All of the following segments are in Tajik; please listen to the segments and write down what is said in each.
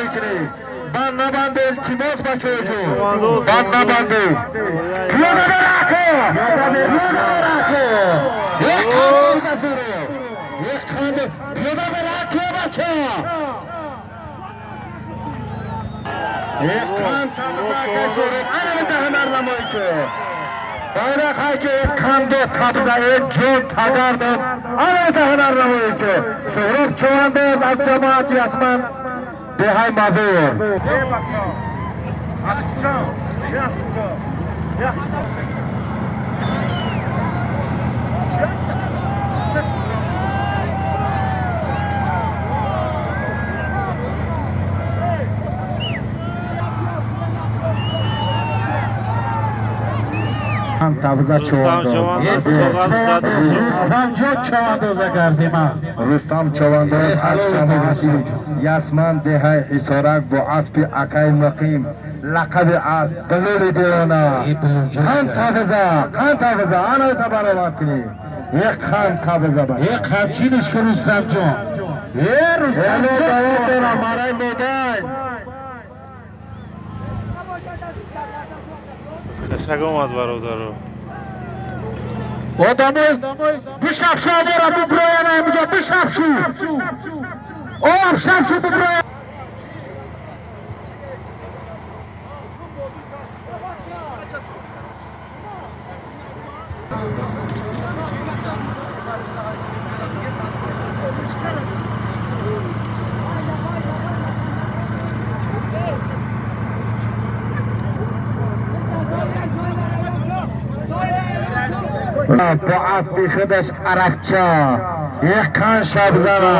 ҳунарнамоӣ кунӣ. Банд набанде, илтимос, бачаҳоҷон, банд набанде. Пиёда берако, пиёда берако. Як қанд зазуро, як қанд пиёда берако, бача. Як қанд табза кашоро, ана бита ҳунарнамоӣ ку. Байрақ ҳайки қанду табза, ҷон тагар дод. Ана бита ҳунарнамоӣ ку. Суҳроб Човандоз аз ҷамоати Ясман, деҳаи Мазор. Табза Човандоз. Рустамҷон Човандоза кардима. Рустам Човандоз аз ҷамоати Ясман, деҳаи Ҳисорак, бо аспи акаи Муқим, лақаби асп Булули Девона. Қанд табза, қанд табза, ана та баровард кунӣ. Як қанд табза ба. Як қамчиниш ки, Рустамҷон. Е, Рустамҷон. Давом дорам, мараи модай. Кашак омад, бародаро. Одамой бишабшу, амора буброяна амиҷо бишабшу. Об шабшу буброя. Бо аспи худаш Арабча, як қанд шабзана.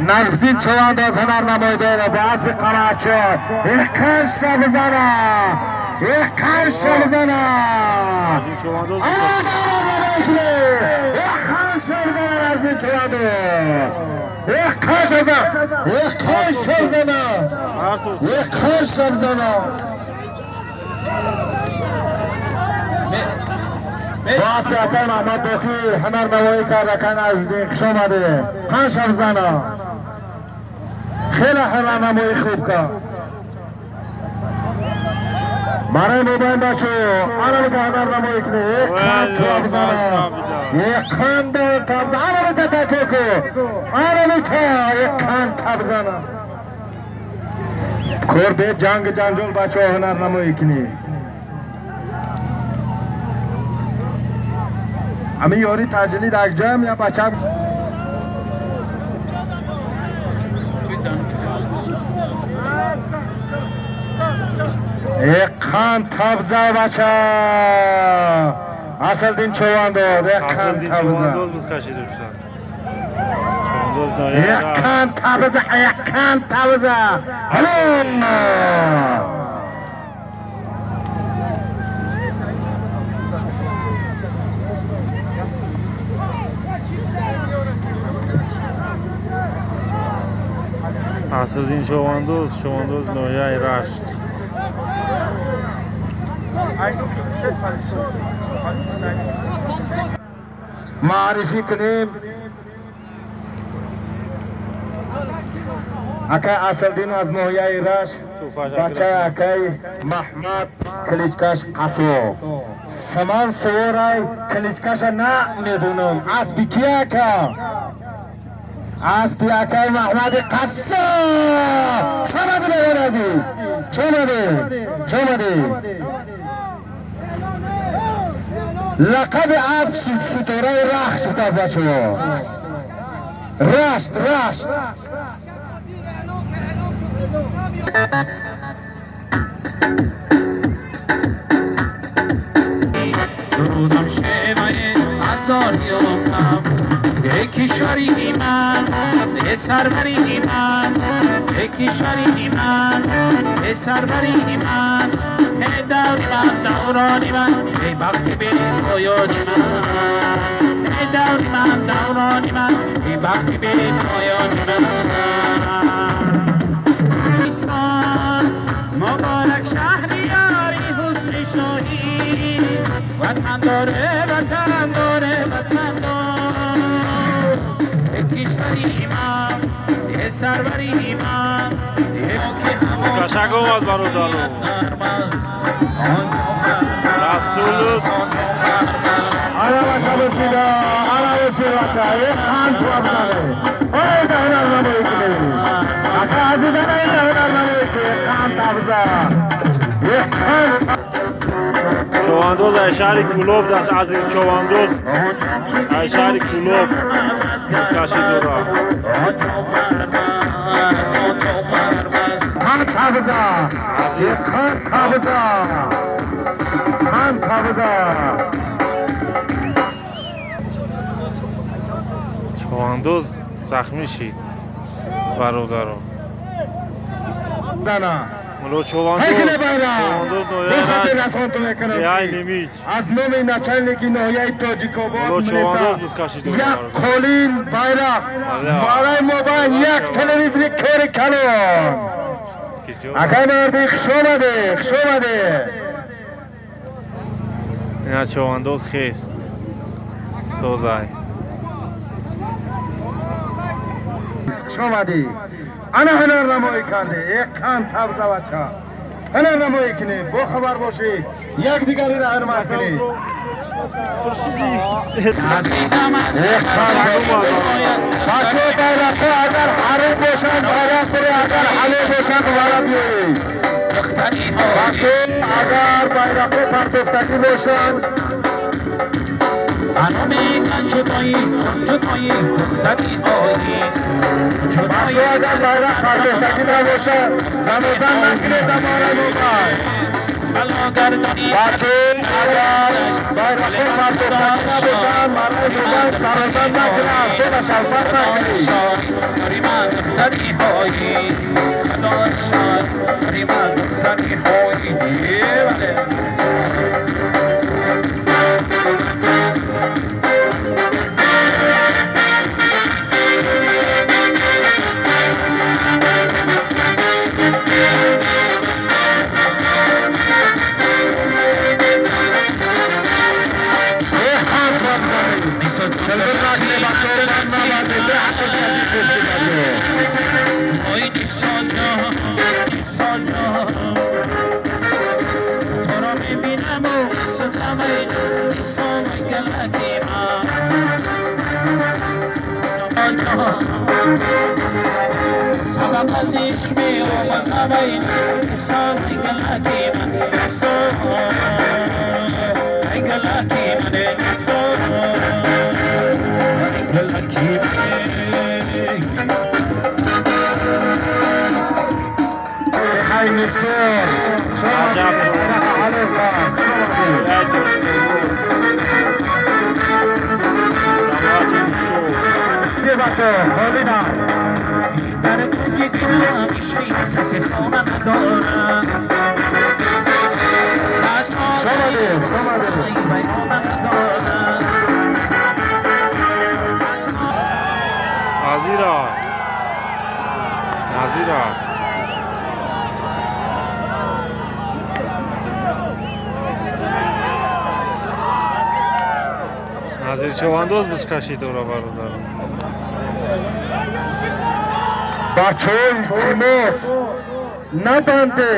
Нақдин Човандоз ҳунарнамоӣ дора бо аспи Қарача, як қанд шабзана, як қанд шабзана. Як қанд шабзана Нажмин Човандоз. Як қанд шабзана, як қанд шабзана, як қанд шабзана. Бо аспи акай Маҳмад Боқӣ ҳунарнамоӣ кард. Акай Наҷмиддин, хуш омадед. Қанд шабзана, хеле ҳунарнамоӣ хуб кард. Барои мобайн бачо, ана бита ҳунарнамоӣ кунӣ. Як қанд табзана, як қанд табза, ана бита такё ку, ана бита як қанд табзана. Кор бе ҷанг ҷанҷол, бачаҳо, ҳунарнамоӣ кунӣ. Ами ёри таҷили дар ҷоям я бача. Қанд табза, бача. Асалдин Човандоз, қанд табза. Қанд табза, қанд табза. Асалдин Човандоз, Човандоз ноҳияи Рашт. Маърифӣ кунем акай Асалдин аз ноҳияи Рашт, бачаи акай Маҳмад, кличкаш Қасоб. Саман суворай, кличкаша на медунам. Аспи ки, ака? Аспи акай Маҳмади Қассоб. Чомади, барои азиз, чомади, чомади. Лақаби асп Ситораи Рахш шудааст, бачаҳо. Рашт, Рашт. رودم شیوه ازاری و کشوری من، سروری من، کشوری من، سروری من. دوری من، دورانی من، ای بخت به پایانی من. دوری من، دورانی من، ای بخت به پایانی من. مبارک شهریاری حسن شاهی، وطن داره، وطن داره، وطن داره. کشوری من، سروری من. Қарсак омад бародару. Расулов. Ана баша бисмилла, ана бисмилла бача. Қанд туабзане. Ой да ҳунарнамоӣ кунӣ. Ака азиз ана ин ҳунарнамоӣ кунӣ. Қанд табза. Қанд. Човандоз аз шаҳри Кӯлоб даст азиз Човандоз аз шаҳри Кӯлоб кашид дорад. Қанд табза. Қанд табза. Қанд табза. Човандоз захмӣ шид бародаро. Мулло Човандоз аз номи начальники ноҳияи Тоҷикобод як қолин байрақ барои мобайн як телевизори кори калон. Акай марди хуш омадӣ, хуш омадӣ. Ина Човандоз хест созай. Хуш омадӣ. Ана ҳунарнамоӣ кардӣ. Қанд табза бача. Ҳунарнамоӣ кунӣ, бохабар бошӣ, якдигариро ҳурмат кунӣ. Бачаҳо байрақҳо агар ҳаром бошанд байрақ бирӣ, агар ҳалол бошанд вара биёед. Бачаҳо агар байрақҳо партофтагӣ бошанд бачаҳо агар байрақ партофтагӣ набошад занозан накунед дамораи мобайн. Бачаҳо агар байрақҳо партофтагӣ набошанд мараи мобайн сарозан накунад, дода шалфар накунед. Назира. Назир Човандоз бузкашӣ дора бародар. Бачаҳо илтимос набанде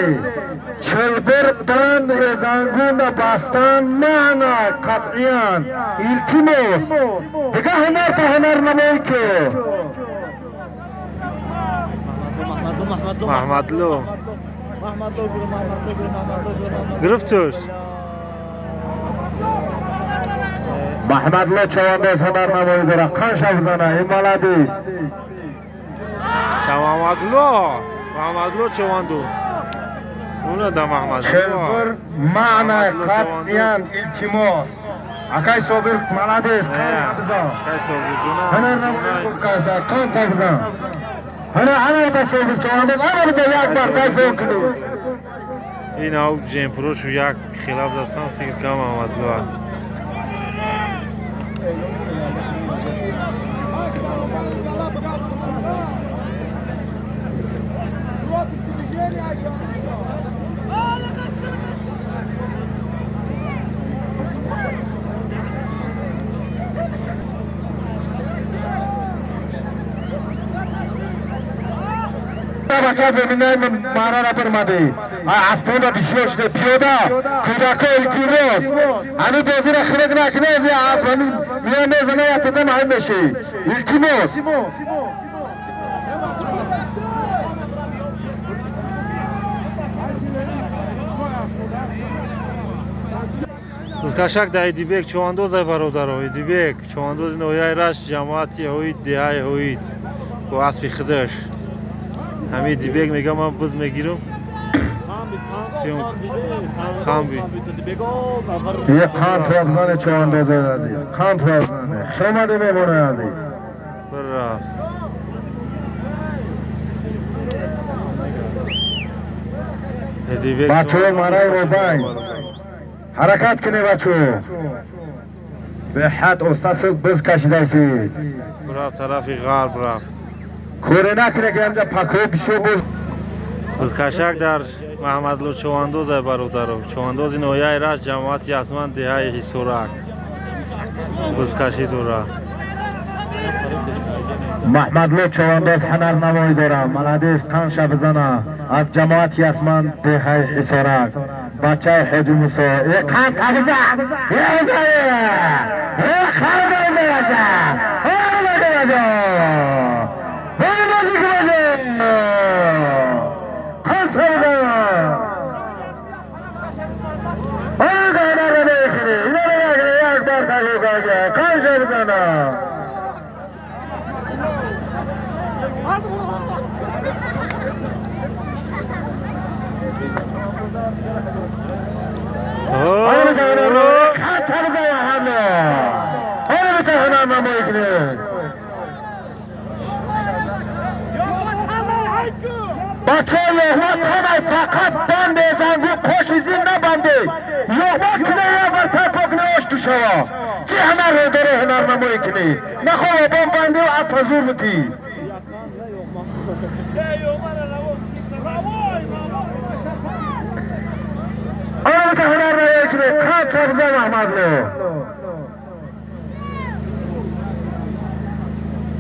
чилбир банд резангуна бастан маъна қатъиян илтимос. Дига ҳунар та ҳунар намоӣ ки. Маҳмадло гирифтуш. Маҳмадло Човандоз ҳунарнамоӣ дорад. Қанд шабзана ин молодец. Маҳмадло, Маҳмадло Човандоз. Уна да Маҳмадло. Чилбир маъна қатъиян илтимос. Акай Собир молодец, қанд табзан. Акай Собир ҷона. Ҳунарнамоӣ хуб каса, қанд табзан. Ана ана та Собир Човандоз ана бита як бар тайфон кунӣ. Ин ав ҷемпрошу як хилаф дастан фикр кам Маҳмадло. бача беминаи марара бирмадӣ. Аспонда бисёр шуда пиёда кӯдако илтимос. Ҳамин бозиро хирек накунед, асп ҳамин мия мезана яктата маҳим мешӣ. Илтимос. Бузкашак дар Идибек човандозай бародаро. Идибек човандози ноҳияи Рашт, ҷамоати Ҳоид, деҳаи Ҳоид бо аспи худаш. Ҳамин Идибек мегӯям ман буз мегирам. Хамби. Е қанд тоқзане човандозои азиз. Қанд тоқзане. Хуш омадед меҳмонои азиз. Бирафт. Идибек бачаҳо мараи мобайн. Ҳаракат кунед бачаҳо. Беҳад остасу биз кашидаистед. Бирафт тарафи ғарб рафт. Коре накунед ки ҳамҷа пакҳо бисёр боз. Бузкашак дар Маҳмадло човандозай бародаро. Човандози ноҳияи Рашт, ҷамоати Ясман, деҳаи Ҳисорак. Бузкашӣ дорад. Маҳмадло човандоз ҳунарнамоӣ дорад. Маладес қанша бизана аз ҷамоати Ясман, деҳаи Ҳисорак. Бачаи Ҳоҷи Мусо. Э қанд табиза! Э биза! Э қанд табиза бача! Э бача! Э бача! Қанд табиза! Ана қанара мехӯри! Инара мехӯри! Як бор тағйир карда! Қанша бизана! Бачаҳо ёғма тамай фақат банд безангу қошизи набанде. Ёғма куне як бар тапо куне ош душава. Чӣ ҳунар дори ҳунарнамоӣ кунӣ? Нахоҳ бом банди аз пазур бикӣ. Ана бита ҳунарнамоӣ кунӣ. Қанд табза Маҳмадло.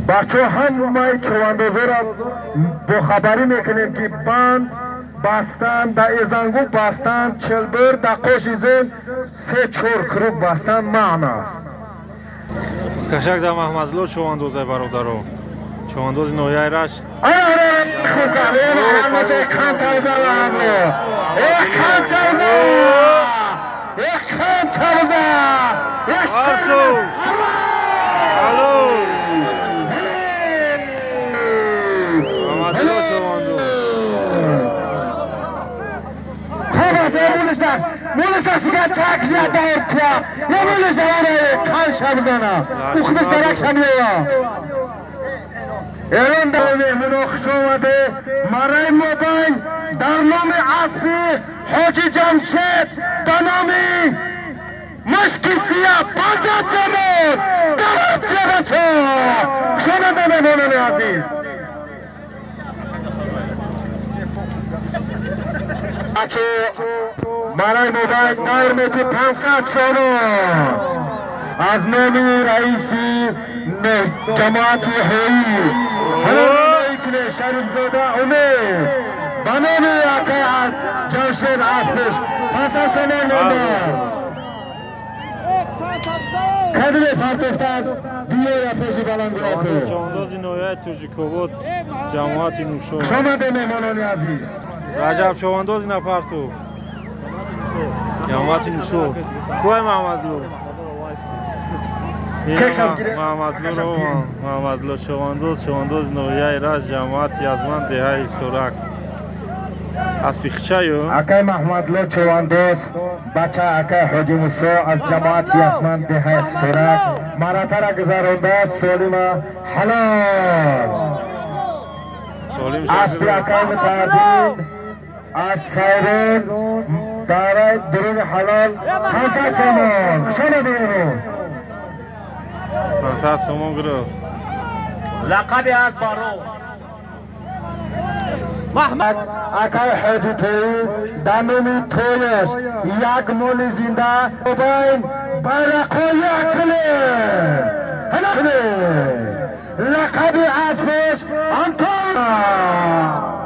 Бачаҳо ҳамаи човандозоро бохабарӣ мекунем ки банд бастан да эзангу бастан чилбир да қоши зин 3-4 круг бастан маъна аст. Бузкашак дар Маҳмадло човандозай бародаро. Човандози ноҳияи Рашт. Ана хуб кард. Ҳама ҷои қанд табза Маҳмадло. Э қанд табза! Э қанд табза! Э шер! Алло! Мулишда сига чак жа даид куа. Я мулишда ана қанша бизана. У худаш даракша меоя. Элон дар меҳмоно хуш омаде. Мараи мобайн дар номи аспи Ҳоҷи Ҷамшед ба номи мушки сия 50 сомон. Давом бача. Хуш омаде меҳмонони азиз. Бачо барои мобайн дайр мети 500 сомон аз номи раиси ҷамоати ҳоӣ ҳунарнамоӣ кунед Шарифзода Умед ба номи акаи Ҷамшед аспиш 500 сомон мондааст. Кадре партофтааст диёя пеши баландиёку. Човандози ноҳияи Тоҷикобод, ҷамоати Нушоб. Хуш омадед меҳмонони азиз. Раҷаб човандози напартов. Ҷамоати Нушоб. Куай Маҳмадло? Маҳмадло, Маҳмадло човандоз, човандози ноҳияи Рашт, ҷамоати Язман, деҳаи Ҳисорак. Аспи хичаю? Акай Маҳмадло човандоз, бача акай Ҳоҷи Мусо аз ҷамоати Ясман, деҳаи Ҳисорак маратара гузарондааст солима ҳалол. Аспи акай Мутаҳаддин аз Сайрон дараи дуруни ҳалол 500 сомон. Хуш омадед имрӯз. 500 сомон гирифт. Лақаби аз баро. Акай Ҳоҷи Тоӣ дар номи тояш як моли зинда мобайн байрақҳо як кунед. Лақаби аспаш Антон.